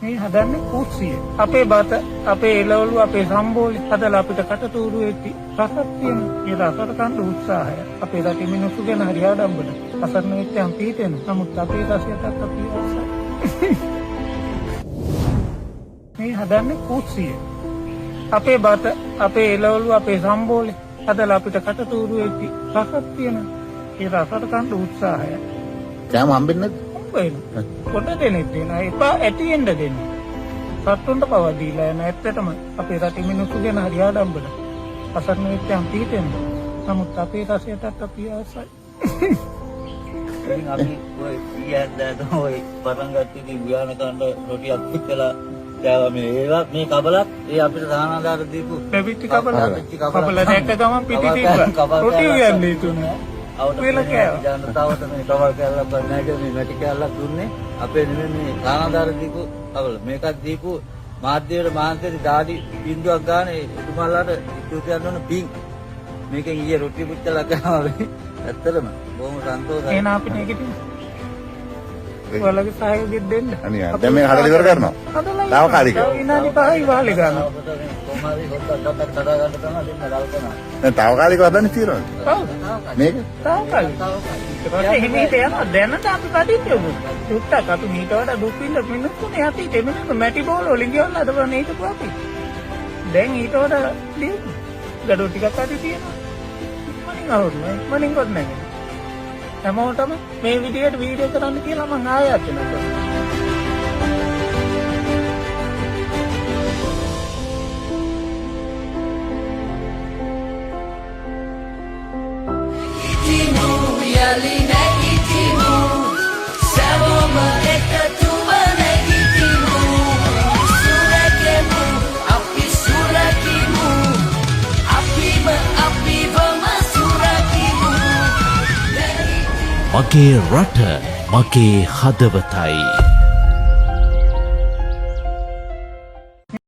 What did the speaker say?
මේ හදන්නේ කුස්සිය. අපේ බත, අපේ එළවලු, අපේ සම්බෝලි හදලා අපිට කටතූරු වෙච්ච රසක් තියෙනවා. ඒ රසට කන්න උත්සාහය. අපේ රටේ මිනිස්සු ගැන හරි ආඩම්බර. අසරණ වෙච්චාම පීඩෙනවා. නමුත් අපේ රසයටත් අපි ආසයි. මේ හදන්නේ කුස්සිය. අපේ බත, අපේ එළවලු, අපේ සම්බෝලි හදලා අපිට කටතූරු වෙච්ච රසක් තියෙනවා. ඒ රසට කන්න උත්සාහය. කෑම හම්බෙන්නේ නැද්ද? හම්බ වෙනවා. පොඩ දෙනෙක් දෙනවා. එපා ඇති වෙන්න දෙන්න. සත්තුන්ට පවා දීලා යන ඇත්තටම අපේ රටේ මිනිස්සු ගැන හරි ආඩම්බර. අසරණ වෙච්චාම පීඩෙනවා. නමුත් අපේ රසයටත් අපි ආසයි. ඉතින් අපි ඔය ඊයත් ඔය පටන් ගත්ත ඉතින් උයාන කණ්ඩ රොටියක් පිටලා කෑවා. මේ ඒවා මේ කබලක් ඒ අපිට සාහනාදාර දීපු ලැබිච්ච කබල. ලැබිච්ච කබල දැක්ක ගමන් පිටි තිබ්බා. රොටි උයන්නේ තුන. අවුට වෙල කෑවා. ජනතාවට මේ කබල් කෑල්ලක් නැහැ කියලා මේ මැටි කෑල්ලක් දුන්නේ අපේ නෙමෙයි, මේ සාහනාදාර දීපු කබල. මේකත් දීපු මාධ්‍යයට මහන්සියට දාඩි බින්දුවක් ගන්න එතුමාලාට ඉතුරු තියන්න ඕන පිං. මේකෙන් ඊයේ රොටි පුච්චලා කෑවා අපි. ඇත්තටම බොහොම සන්තෝෂයි. එහෙනම් අපි නැගිටිමු. ඔයාලගේ සහයෝගය දෙන්න. අනිවාර්යෙන්. දැන් මේක හදලා ඉවර කරනවා. හදලා ඉවර. තාවකාලිකව. තව විනාඩි 5යි වාලේ ගන්නවා. කොහොම හරි හොද්දක් ගත්තක් කඩා ගන්න තමයි දෙන්න කල්පනා. දැන් තාවකාලිකව හදන්න තියෙනවද? ඔව්. මේක? තාවකාලික. ඊට පස්සේ හිමීට යනවා. දැනට අපි පදින්න යමු. චුට්ටක් අපි මීට වඩා දුක් විඳ මිනිස්සුනේ අතීතේ. මිනිස්සු මැටි බෝල වලින් ගෙවල් හදපන් හිටපු අපි. දැන් ඊට වඩා දියුණු. ගඩොල් ටිකක් අතේ තියෙනවා. ඉක්මනින් අහුරනවා. ඉක්මනින් කොට නැගෙනවා. හැමෝටම මේ විදිහට වීඩියෝ කරන්න කියලා මං ආයාචනා කරනවා. යලි නැගිටිමු, සැමොම එකතුව නැගිටිමු, සුරැකෙමු අපි, සුරකිමු අපිම, අපිවම සුරකිමු. මගේ රට මගේ හදවතයි.